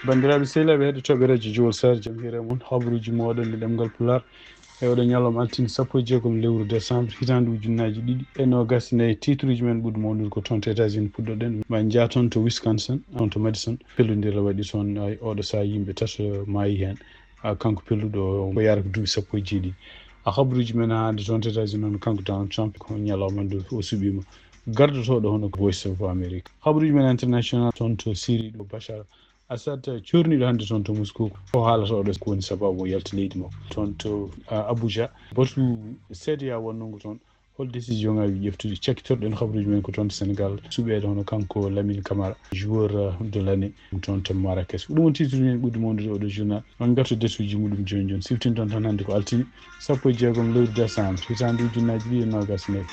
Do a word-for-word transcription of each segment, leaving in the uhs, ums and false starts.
Banndiraaɓe sehilaaɓe heɗotooɓe radio Jowol Sare, jam hiire mon. Habaruuji mooɗon e ɗemngal Pulaar e oɗo ñalawma altine sappo e jeegom lewru décembre, hitaande ujunnaaji ɗiɗi e noogaas e nayi. Titruuji men ɓuri mawnude ko toon to États-Unis puɗɗoɗen. Ma njaa toon to Wisconsin, toon to Madison. Pellondiral waɗi toon, ay, oɗo sahaa yimɓe tato maayi heen. A, kanko pelluɗo o, ko yaara ko duuɓi sappo e jeeɗiɗi. A, habaruuji men hannde toon to États-Unis noon, kanko Donald Trump, ko ñalawma ndu o suɓiima gardotooɗo hono ko Voice of America. Habaruuji men international toon to Syrie ɗo, Bashar Assad corniiɗo hannde toon to Moscou, ko haalata oɗo ko woni sababu o yalti leydi makko. Toon to, a, Abuja, batu C D A O wonnoo ngu toon, hol décision ngaaji ƴeftude? Cakkitorɗen habaruuji men ko toon to Sénégal, suɓeede hono kanko Lamine Camara, joueur, a, de l'année, toon to Marrakech. Ko ɗum woni titre men ɓurɗo mawnude oɗo journal. On ngarta desuuji muɗum jooni jooni. Siftinton tan hannde ko altine, sappo e jeegom lewru décembre, hitaande ujunnaaji ɗiɗi e noogaas e nayi.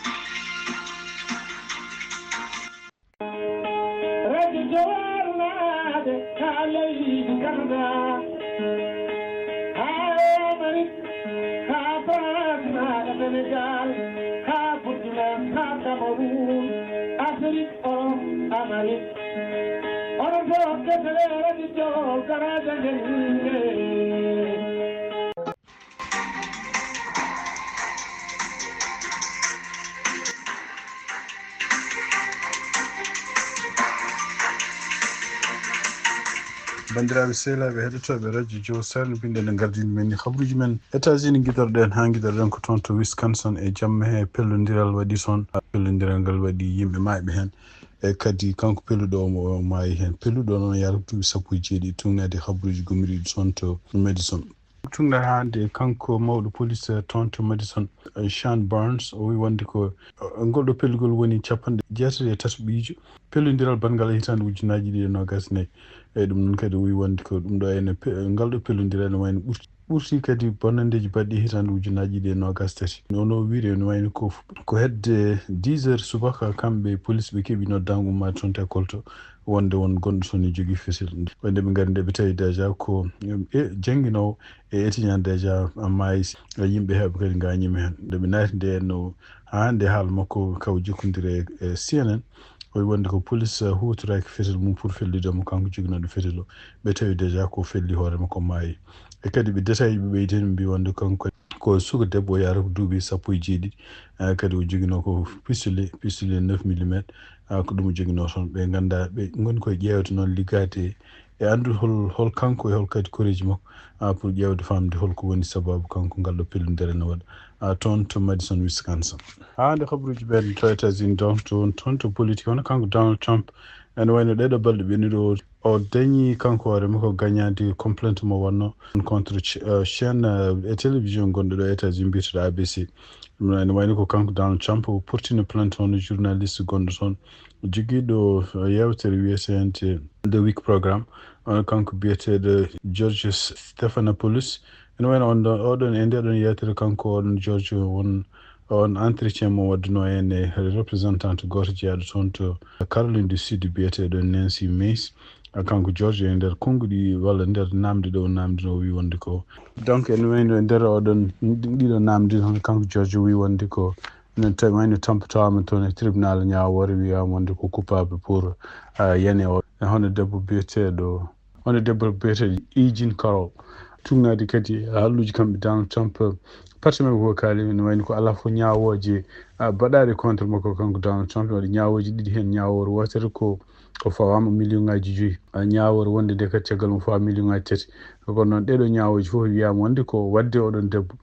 Radio Jowol naade ka leydi Canada, haa Amérique, haa France, haa Sénégal, haa Burkina, haa Cameroun, Afrique, Europe, Amérique. Onon fof kettore Radio Jowol, garaaji men. Banndiraaɓe sehilaaɓe heɗotooɓe radio Jowol Sare, no mbiɗen no ngardini men ni habaruuji men. États-Unis ngiɗorɗen, haa ngiɗorɗen ko toon to Wisconsin e jamma he pellondiral waɗi toon. Pellondiral ngal waɗi yimɓe maayɓe heen. E kadi kanko pelluɗo o mo maayi heen. Pelluɗo o noon yaara ko duuɓi sappo e jeeɗiɗi, tuugnaade habaruuji gummoriiɗi toon to Madison. Tuugnaade hannde kanko mawɗo police, eh, toon to Madison, eh, Sean Burns, o wi wonde ko, eh, ngol ɗo pellugol woni capanɗe jeetati e tati ɓiijo. Pellondiral banngal e hitaande ujunnaaji ɗiɗi e noogaas e nayi. Eyi, ɗum noon kadi o wi wonde ko ɗum ɗo ene pe-, ngal ɗo pellondiral ene wayno ɓurti, ɓurti kadi bonnandeeji baɗɗi hitaande ujunnaaji ɗiɗi e noogaas e tati. Noon o wiiri ene wayno ko, ko hedde dix heures subaka kamɓe police ɓe keɓi noddaango ummaade toon to école to, wonde won gonɗo toon ne jogii fetel. Wonde ɓe ngari nde ɓe tawi déjà ko, e, jannginoowo e étudiant déjà maayi, e yimɓe heewɓe kadi ngaañiima heen. Nde ɓe naati nde no, haa nde haala makko kaw jokkondire e, e C N N, o wi wonde ko police, eh, huutoraaki fetel mum pour fellude mo kanko joginooɗo fetel o. Ɓe tawi déjà ko felli hoore makko maayi. E kadi ɓe détail ɓe ɓeydi heen, ɓe mbi wonde kanko ko suka debbo, o yaara ko duuɓi sappo e jeeɗiɗi. Eh, kadi o joginoo ko pistolet, pistolet neuf millimètre. Ah, ko ɗum o joginoo toon. Ɓe nganndaa, ɓe ngoni koye ƴeewde noon, liggaade e anndude hol, hol kanko e hol kadi koreeji makko, ah, pour ƴeewde faamde hol ko woni sababu kanko ngal ɗo pellondire no waɗa, ah, toon to Madison, Wisconsin. Haa nde habaruuji ɓen to États-Unis, donc toon, toon to politique, hono kanko Donald Trump, ene wayno ɗeɗo balɗe ɓennuɗe o, o dañi kanko hoore makko gañaade complainte mo wonno contre ch-, eh, chaîne, eh, e télévision gonɗo ɗo États-Unis mbiyeteɗo A B C. Ɗum noon ene wayno ko kanko Donald Trump o portino plainte hono journaliste gonɗo toon, jogiiɗo, eh, yeewtere wiyeteende The Week Programme, hono kanko biyeteeɗo George Stephanopoulos. Ene wayno on ɗon, oɗon, e nde ɗon yeewtere kanko oɗon George won, on entretien mo waɗduno en e représentante gooto jeyaaɗo toon to Caroline du Sud biyeteeɗo Nancy Mace. Ah, kanko George e nder konnguɗi walla nder naamnde ɗo naamnde no o wi wonde ko. Donc ene wayno e nder oɗon, ɗiɗo naamnde hono kanko George o wi wonde ko no tawi wayno tampataama toon e tribunal ñaawoore, wiyaama wonde ko coupable pour, ah, yane o. E hono debbo biyeteeɗo, hono debbo biyeteeɗo E Jean Carroll. Tuugnaade kadi haalluuji kamɓe Donald Trump, parti maɓɓe ko kaali, no wayno ko alaa fof ñaawooje, ah, baɗaaɗe contre makko kanko Donald Trump. Waɗi ñaawooje ɗiɗi heen, ñaawoore wootere ko o fawaama million ngaaji joyi. Ah, ñaawoore wonde nde kadi caggal mum fawa million ngaaji tati. Kono noon ɗeɗo ñaawooje fof wiyaama wonde ko waɗde oɗon debbo.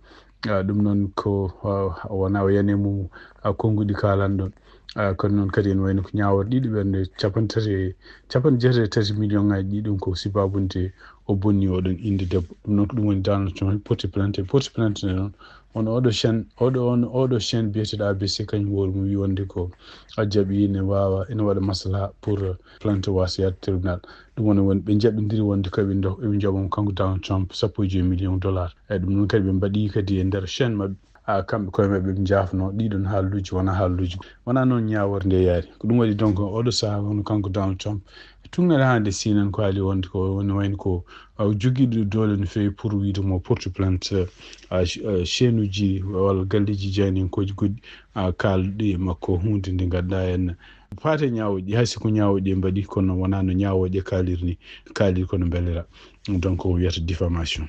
Ah, ɗum noon ko, ah, wona o yani e mum, ah, konnguɗi kaalan ɗon. Ah, kono noon kadi ene wayno ko ñaawoore ɗiɗi ɓernde capanɗe tati e, capanɗe jeetati e tati million ngaaji ɗi, ɗum ko sibabunde o bonni oɗon innde debbo. Ɗum noon ko ɗum woni Donald Trump porti plainte, porti plainte nde noon. On oɗo chaîne, oɗo, on oɗo chaîne biyeteeɗo A B C kañum hoore mum wi wonde ko a jaɓi ne waawa, ene waɗa maslaha pour plainte waasa yaade tribunal. Ɗum woni won ɓe jaɓindiri wonde ko eɓe ndo-, eɓe njoɓa mo kanko Donald Trump sappo e joyi million dollar. Eyi, ɗum noon kadi ɓe mbaɗi kadi e nder chaîne maɓɓe. Ah, kamɓe koye maɓɓe ɓe njaafno ɗiɗon haalluuji, wona haalluuji. Wona noon ñaawoore nde yaari. Ko ɗum waɗi donc oɗo sahaa woni kanko Donald Trump. Tuugnaade haa nde C N N ko haali wonde ko woni wayno ko, ah, jogiiɗo doole no feewi pour wiide mo porte plainte, ah, ch-, ah, chaîne uji walla galleeji jeyaninkooji goɗɗi, ah, kaalɗi e makko huunde nde ngannduɗaa en, Faate ñaawooji ɗi, hay si ko ñaawooji ɗi mbaɗi, kono wonaa no ñaawooje kaaliri ni, kaaliri kono mbelira. Donc, ko wiyata diffamation.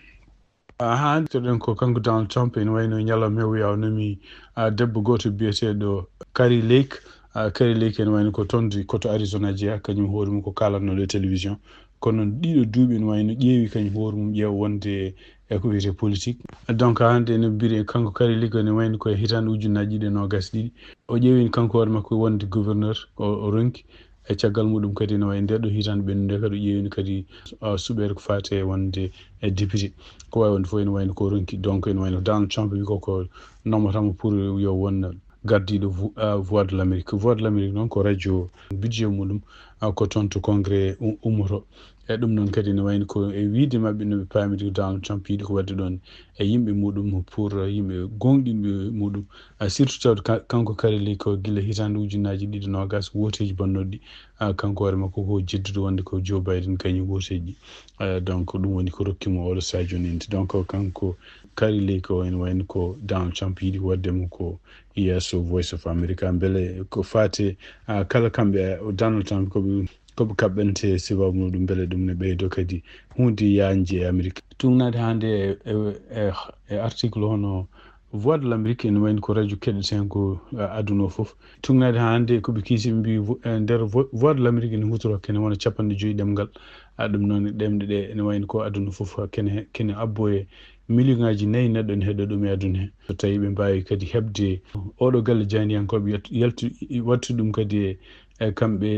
Aha, to ɗen ko kanko Donald Trump, ene wayno ñalawma o wiya o nomi, ah, debbo gooto biyeteeɗo Kari Lake. Ah, Kari Lake ene wayno ko toon di, ko to Arizona jeyaa, kañum hoore mum ko kaalatnooɗo e télévision. Kono ɗiɗo duuɓi ene wayno ƴeewi kañum hoore mum ƴeewa wonde e ko wiyetee politique. Donc, hannde ene mbiri kanko Kari Lake ene wayno ko e hitaande ujunnaaji ɗiɗi e noogas ɗiɗi. O ƴeewi kanko hoore makko wonde gouverneur, o, o ronki. E caggal muɗum kadi ene wayi nde ɗo hitaande ɓennude kadi o ƴeewino kadi, ah, suɓeere ko faati e wonde e député. Ko waawi wonde fof ene wayno ko ronki. Donc ene wayno Donald Trump wi ko, ko nommatama pour yo won gardiiɗo vo-, ah, Voix de l'Amérique. Voix de l'Amérique noon ko radio budget muɗum, ah, ko toon to Congrès u-, ummoto. E ɗum noon kadi ene wayno ko e wiide maɓɓe no ɓe paamiri ko Donald Trump yiɗi ko waɗde ɗoon e yimɓe muɗum pour yimɓe gooŋɗinɓe muɗum. Ah, surtout tawde ka-, kanko Kari Lake ko gila hitaande ujunnaaji ɗiɗi noogas wooteeji bannooɗi. Ah, kanko hoore makko ko jeddude wonde ko Joe Biden gañi wooteeji. Ah, donc ɗum woni ko rokki mo oɗo sahaa jooni inde. Donc kanko Kari Lake o ene wayno ko Donald Trump yiɗi waɗde mo ko yeeso Voice of America. Mbele ko faati, ah, kala kamɓe, ah, Donald Trump ko ɓe, ko ɓe kaɓɓante sababu muɗum mbele ɗum ne ɓeydo kadi huunde yaajde e Amerique. Tuugnaade hannde e, e, e, e article hono Voix de l'Amérique ene wayno ko radio keɗotengo, ah, aduna o fof. Tuugnaade haa hannde ko ɓe kiisi ɓe mbii vo-, e nder vo-, Voix de l'Amérique ene huutoroo kene wona capanɗe joyi ɗemngal. Ah, ɗum noon ɗemɗe ɗe ene wayno ko aduna fof kene, kene abbo e million ŋaaji nayi neɗɗo ene heɗoo ɗum e aduna he. So tawii ɓe mbaawi kadi heɓde oɗo galle jaayndiyankooɓe yaltu-, yaltu-, wattu ɗum kadi e, e kamɓe,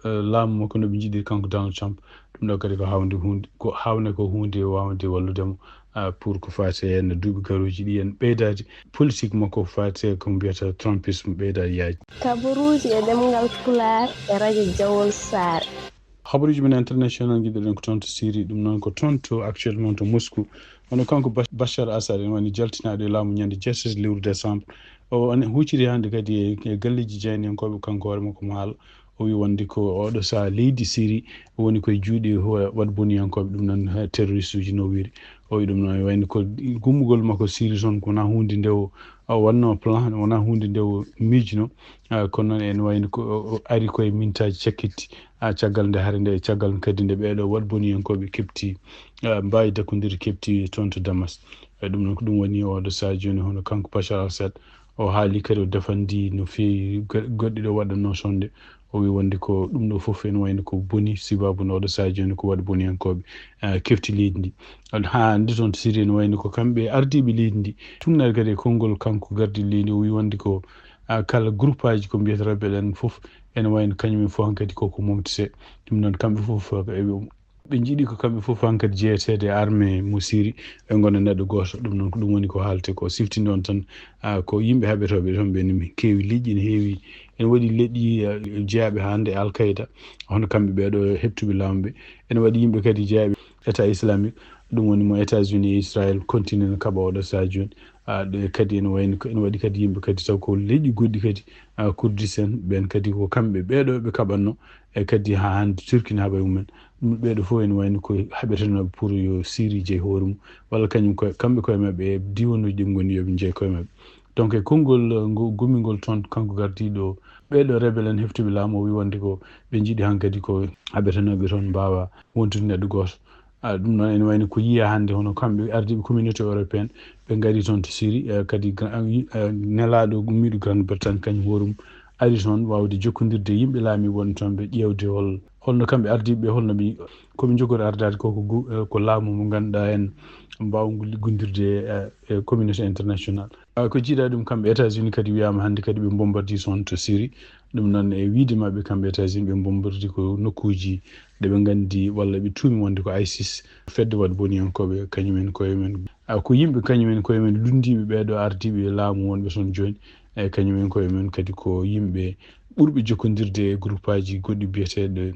e laamu makko no ɓe njiɗiri kanko Donald Trump. Ɗum ɗo kadi ko haawnde huunde, ko haawnde ko huunde waawnde wallude mo, ah, pour ko faati e no duuɓi garooji ɗi en ɓeydaade politique makko ko faati e ko mbiyata Trumpisme ɓeydaade yaajde. Kabaruuji e ɗemngal Pulaar e radio Jawol Saare. Habaruuji men international ngiɗɗen ko toon to Syrie, ɗum noon ko toon to actuellement to Moscou. Hono kanko Ba-, Bashar Assad en woni jaltinaaɗo e laamu ñande jeetati lewru décembre. O, o hucciti hannde kadi e, e galleeji jaayndiyankooɓe kanko hoore makko mo haala. O wi wonde ko oɗo sahaa leydi Syrie woni koye juuɗe ho-, waɗ boniyankooɓe, ɗum noon, eh, terroriste uji no wiri. O wi ɗum noon, wayno ko gummugol makko Syrie toon ko wonaa huunde nde o, o wannoo plan, wonaa huunde nde o miijno. Ah, kono noon ene wayno ko o, o ari koye mintaaji cakkitti, ah, caggal nde hare nde, caggal kadi nde ɓeeɗo waɗ boniyankooɓe keɓti, ah, mbaawi dakkondirde keɓti toon to Damas. Eh, ɗum noon ko ɗum woni oɗo sahaa jooni hono kanko Bashar Assad. O haali kadi o defandi no feewi go-, goɗɗi ɗo waɗatnoo sonde. O wi wonde ko ɗum ɗo fof ene wayno ko boni, sababu no oɗo sahaa jooni ko waɗ boniyankooɓe, ah, keɓti leydi ndi. Haa hannde toon to Syrie ene wayno ko kamɓe ardiiɓe leydi ndi. Tuugnaade kadi e konngol kanko gardiiɗo leydi o wi wonde ko, ah, kala groupe aji ko mbiyata rebelle en fof ene wayno kañum en fof hankadi koko momtete. Ɗum noon kamɓe fof eɓe ɓe njiɗi ko kamɓe fof hankadi jeyeteede e armée mo Syrie, ɓe ngona neɗɗo gooto. Ɗum noon ko ɗum woni ko haaletee ko. Siftinde on tan, ah, ko yimɓe haɓetooɓe toon ɓe ne keewi liƴƴi, ne heewi, ene waɗi leƴƴi, ah, jeyaaɓe hannde e Al Qaeda, hono kamɓe ɓeeɗo heɓtuɓe laamu ɓe. Ene waɗi yimɓe kadi jeyaaɓe État islamique, ɗum woni mo États-Unis e Israël continue no kaɓa oɗo sahaa jooni. Ah, ɗe kadi ene wayno ko, ene waɗi kadi yimɓe kadi taw ko leƴƴi goɗɗi kadi, ah, Kurdish en ɓeen kadi ko kamɓe ɓeeɗo ɓe kaɓatno. E kadi haa hannde Turquie ne haɓa e mumen. Ɗum ɓeeɗo fof ene wayno ko haɓetenooɓe pour yo Syrie jeyi hoore mum, walla kañum koye, kamɓe koye maɓɓe e diiwanuuji ɗi ngoni yo ɓe njeyi koye maɓɓe. Donc e konngol, eh, ngo gummingol toon kanko gardiiɗo ɓeeɗo rebelle en heɓtuɓe laamu o wi wonde ko ɓe njiɗi hankadi ko haɓetenooɓe toon mbaawa wontude neɗɗo gooto. Ah, ɗum noon ene wayno ko yiyaa hannde hono kamɓe ardiiɓe communauté européenne ɓe ngari toon to Syrie, eh, kadi gra-, eh, nelaaɗo ummiiɗo Grande Bretagne kañum hoore mum ari toon waawde jokkondirde e yimɓe laamiiɓe wonɓe toon ɓe ƴeewde hol-, holno kamɓe ardiiɓe ɓe, holno ɓe, ko ɓe njogori ardaade ko, ko gu-, eh, ko laamu mo ngannduɗaa en mbaawngu liggondirde e, e communauté international. Ah, ko jiidaa ɗum kamɓe États-Unis kadi wiyaama hannde kadi ɓe mbombardii toon to Syrie. Ɗum noon e wiyde maɓɓe kamɓe États-Unis ɓe mbombardii ko nokkuuji ɗe ɓe nganndi walla ɓe tuumi wonde ko ISIS, fedde waɗ boniyankooɓe kañum en koye mum. Ah, ko yimɓe kañum en koye mum lunndiiɓe ɓeeɗo ardiiɓe laamu wonɓe toon jooni. E kañum en koye mum kadi ko yimɓe ɓurɓe jokkondirde e groupe aji goɗɗi biyeteeɗo,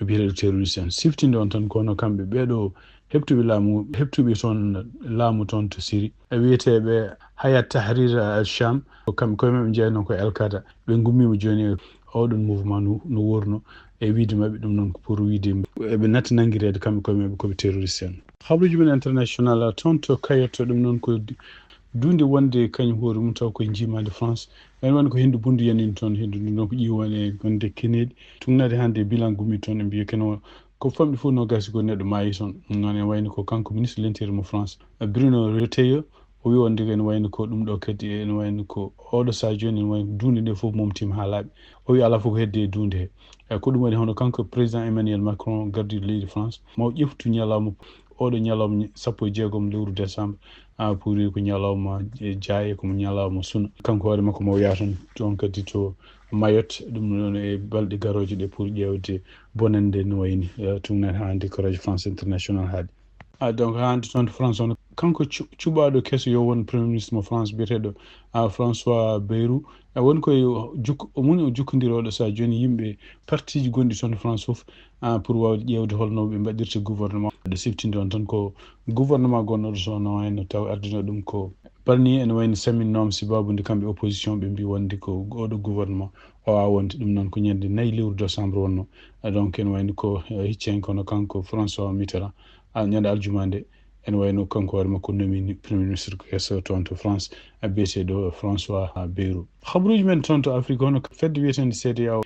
biyeteeɗo terroriste en. Siftinde on tan ko hono kamɓe ɓeeɗo heɓtuɓe laamu, heɓtuɓe toon laamu toon to Syrie. E wiyeteeɓe Hayat Tahrir al-Sham, ko kamɓe koye maɓɓe njeyanoo ko Al Qaeda. Ɓe ngummiima jooni e oɗon mouvement no, no worno. E wiyde maɓɓe ɗum noon ko pour wiyde eɓe natti nanngireede kamɓe koye maɓɓe ko ɓe terroriste en. Habaruuji men international toon to Kayotto, ɗum noon ko di-, Duunde wonde kañum hoore mum taw koye njiimaandi France. Ene woni ko henndu bunndu yanini toon, henndu ndun donc ƴiwani e wonde keneeɗi. Tugnaade hannde bilan gummi toon, ɓe mbiya kene o ko famɗi fof noogaas e go'o neɗɗo maayi toon. Noon ene wayni ko kanko ministre de l'intérieur mo France, Bruno Retailleau, o wi wonde ene wayni ko ɗum ɗo kadi ene wayni ko oɗo sahaa jooni ene wayni duunde nde fof momtiima haa laaɓi. O wi alaa fof ko hedde e duunde he. E ko ɗum waɗi hono kanko président Emmanuel Macron gardiiɗo leydi France, mo ƴeftu ñalawma oɗo ñalawma sappo e jeegom lewru décembre, ah, pour ko ñalawma jaaye, ko mo ñalawma suna. Kanko hoore makko mo yaha toon, toon kadi to Mayotte, ɗum noon e balɗe garooje ɗe pour ƴeewde bonannde no wayni, eh, tugnaade hannde ko Radio France International haaɗi. Ah, donc hannde toon to France on, kanko cu-, cuɓaaɗo keso yo won Premier Ministre mo France biyeteeɗo, ah, François Bayrou. E won koye jukko, o mum o jokkondirooɗo so a jooni yimɓe partiji gonɗi toon to France fof, ah, pour waawde ƴeewde holno ɓe mbaɗirta gouvernement. Ɗo siftinde on tan ko gouvernement gonnooɗo toon no wayno taw ardino ɗum ko Barnier ene wayno saminnooma sibabude kamɓe opposition ɓe mbi wonde ko oɗo gouvernement o waawa wonde ɗum noon ko ñande nayi lewru décembre wonno. Ah, donc ene wayno ko, eh, hicci hen kono kanko François Mitterrand, ah, ñande aljuma nde ene wayno kanko hoore makko nomini Premier Ministre ko keso toon to France, ah, biyeteeɗo François, ah, Bayrou. Habaruuji men toon to Afrique hono fedde wiyeteende C E D E A O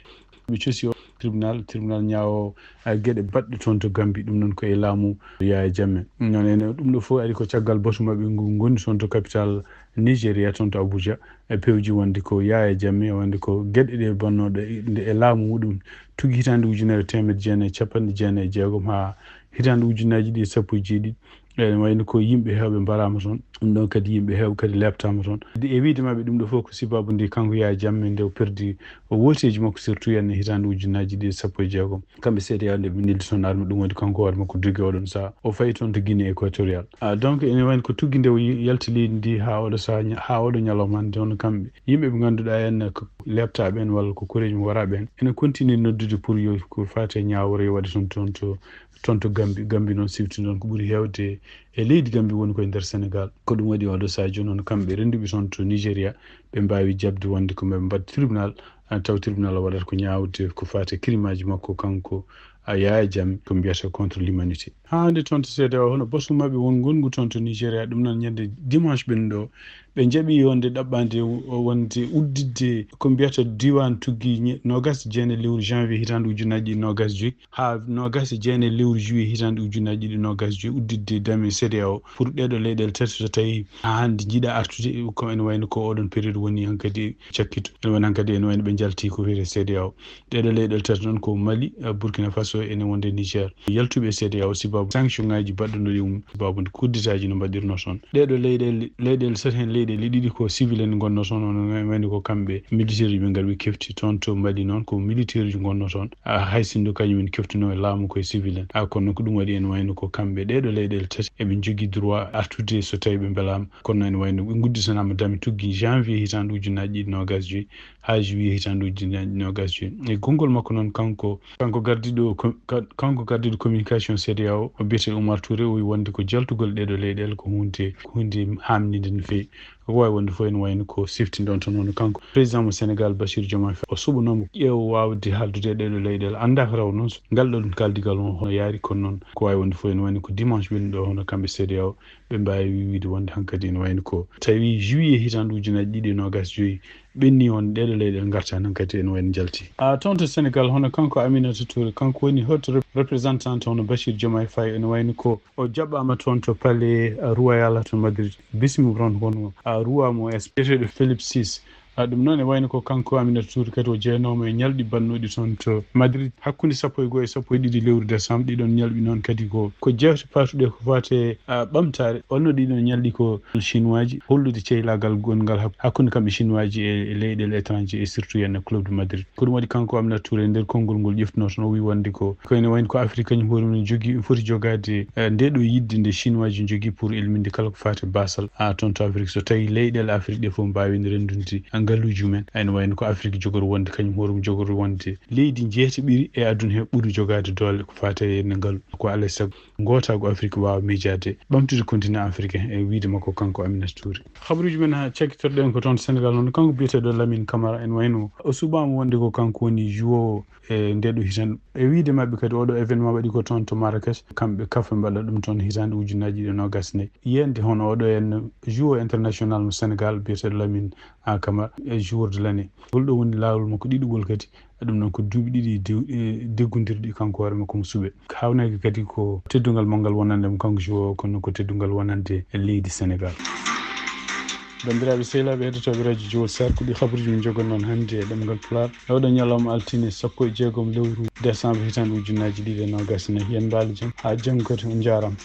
ɓe cosi o tribunal, tribunal ñaawo, ah, geɗe baɗɗe toon to Gambie, ɗum noon ko e laamu Yaya Jammeh. Noon ene ɗum ɗo fof ari ko caggal batu maɓɓe ngu ngoni toon to capital Nigeria, toon to Abuja, e pewji wonde ko Yaya Jammeh, wonde ko geɗe ɗe bannooɗe nde e laamu muɗum tugi hitaande ujunere teemedde jeenayi e capanɗe jeenayi e jeegom haa hitaande ujunnaaji ɗiɗi e sappo e jeeɗiɗi. Ene wayno ko yimɓe heewɓe mbaraama toon. Ɗum ɗon kadi yimɓe heewɓe kadi leeptaama toon. E wiyde maɓɓe ɗum ɗo fof ko sibabude kanko Yaya Jammeh nde o perdi o wooteeji makko surtout hitaande ujunnaaji ɗiɗi e sappo e jeegom. Kamɓe C E D E A O nde ɓe neldi toon arme ɗum waɗi kanko hoore makko dogi oɗon sahaa. O fayi toon to Guinée Équatoriale. Ah, donc ene wayno ko tuggi nde o yi-, yalti leydi ndi haa oɗo sahaa ña-, haa oɗo ñalawma hannde hono kamɓe. Yimɓe ɓe ngannduɗaa en ko leeptaaɓe en walla ko koreeji mo waraaɓe en. Ene continue noddude pour yo ko faati e ñaawore yo waɗe toon, toon to toon to Gambie. Gambie noon siwti noon ko ɓuri heewde e leydi Gambie woni koye nder Sénégal. Ko ɗum waɗi oɗo sahaa jooni noon kamɓe rennduɓe toon to Nigeria ɓe mbaawi jaɓde wonde ko ɓe mbaɗ tribunal, ah, taw tribunal o waɗata ko ñaawde ko faati e kirimaji makko kanko, ah, Yaya Jammeh ko mbiyata contre l'humanité. Haa hannde toon to C E D E A O hono batu maɓɓe won ngonngu toon to Nigeria ɗum noon ñande dimanche ɓen ɗo ɓe jaɓi wonde ɗaɓɓande o wonde udditde ko mbiyata diiwaan tuggi ñe-, noogaas e jeenayi lewru janvier hitaande ujunnaaji ɗiɗi noogaas e joyi haa noogaas e jeenayi lewru juillet hitaande ujunnaaji ɗiɗi noogaas e joyi udditde dame C E D E A O pour ɗeeɗo leyɗeele tati so tawi haa hannde njiɗa artude ko ene wayno ko oɗon période woni hankadi cakkito. Ene wayno hankadi ene wayno ɓe njalti ko wiyetee C E D E A O. Ɗeeɗo leyɗeele tati noon ko Mali, eh, Burkina Faso ene wonde Niger. Yaltuɓe e C E D E A O sibabu sanction ngaji baɗɗunoɗi um sibabu nde kudditaaji no mbaɗirnoo toon. Ɗeeɗo leyɗeele, leyɗeele tati heen leyɗeele ɗiɗi ko civil en ngonnoo toon, hono wayno ko kamɓe militaire ɓe ngarwi kefti toon to Mali noon ko militaire ji ngonnoo toon. Ah, hay sinno kañum en keftuno e laamu koye civil en. Ah, kono ko ɗum waɗi ene wayno ko kamɓe ɗeeɗo leyɗeele tati eɓe njogii droit artude so tawi ɓe mbelaama. Kono ene wayno ɓe ngudditanaama dame tuggi janvier hitaande ujunnaaji ɗiɗi noogaas e joyi haa juillet hitaande ujunnaaji noogaas e joyi. E konngol makko noon kanko, kanko gardiiɗo ko-, ka-, kanko gardiiɗo communication C E D E A O, o biyetee Oumar Touré, o wi wonde ko jaltugol ɗeeɗo leyɗeele ko huunde, ko huunde haamninde no feewi. Ko waawi wonde fof ene wayno ko siftinde on tan hono kanko président mo Sénégal Bassirou Diomaye Faye. O suɓanooma ƴeewa waawde haaldude e ɗeeɗo leyɗeele. Anndaa ko raw noon so ngal ɗo ɗum kaaldigal on hono yaari kono noon ko waawi wonde fof ene wayno ko dimanche ɓennuɗo hono kamɓe C E D E A O ɓe mbaawi wiide wonde hankadi ene wayno ko tawi juillet hitaande ujunnaaji ɗiɗi e noogaas e joyi ɓenni on ɗeeɗo leyɗeele ngarta hankadi ene wayno njalti. Ah, toon to Sénégal hono kanko Aminata Touré kanko woni haute rep-, représentante hono Bassirou Diomaye Faye ene wayno ko o jaɓɓaama toon to palais, ah, royal to Madrid. Bismima toon hono, ah, roi mo Espagne biyeteeɗo Philippe six. Ah, ɗum noon e wayno ko kanko Aminata Touré kadi o jeyanooma e ñalɗi baɗnooɗi toon to Madrid hakkunde sappo e go'o e sappo e ɗiɗi lewru décembre. Ɗiɗon ñalɗi noon kadi ko, ko jeewte paatuɗe ko faati e, ah, ɓamtaare. Holno ɗiɗon ñalɗi ko chinois ji hollude ceylaagal gonngal hak-, hakkunde kamɓe chinois ji e, e leyɗeele étranger et surtout heen e Club de Madrid. Ko ɗum waɗi kanko Aminata Touré e nder konngol ngol ƴeftunoo toon o wi wonde ko, ko ene wayno ko Afrique kañum hoore mum ne jogii, foti jogaade, eh, nde ɗo yiɗde nde chinois ji njogii pour elminde kala ko faati e baasal, ah, toon to Afrique so tawi leyɗeele Afrique ɗe fof mbaawi ne renndude ngaluuji mumen. Ene wayno ko Afrik jogori wonde, kañum hoore mum jogori wonde leydi njeetaɓiri e aduna he ɓuri jogaade doole ko faati e ngalu. Ko alaa e sago ngootaagu Afrik waawa miijaade ɓamtude continent africain e wiyde makko kanko Aminata Touré. Habaruuji men haa cakkitorɗen ko toon Senegal noon, kanko biyeteeɗo Lamine Camara, ene wayno o suɓaama wonde ko kanko woni joueur e nde ɗo hitaande. E wiyde maɓɓe kadi, oɗo événement waɗi ko toon to Marrakech, kamɓe kafe mbaɗa ɗum toon hitaande ujunnaji ɗiɗi e noogas e nayi. Yiyande hono oɗo en joueur international mo Senegal biyeteeɗo Lamine Camara e joueur de l'année. Ngol ɗo woni laawol makko ɗiɗugol kadi. Ɗum noon ko duuɓi ɗiɗi dew-, e deggondirɗi kanko hoore makko mo suɓe. Haawnaki kadi ko teddungal manngal wonande mo kanko joueur o, kono ko teddungal wonande e leydi Senegal. Banndiraaɓe sehilaaɓe heɗotooɓe radio Jowol Sarr, ko ɗi habaruuji min njogon noon hannde e ɗemngal Pulaar. E oɗo ñalawma altine sappo e jeegom lewru décembre hitaande ujunnaji ɗiɗi e noogas e nayi. Yen mbaali jam. Haa janngo kadi, on njaaraama.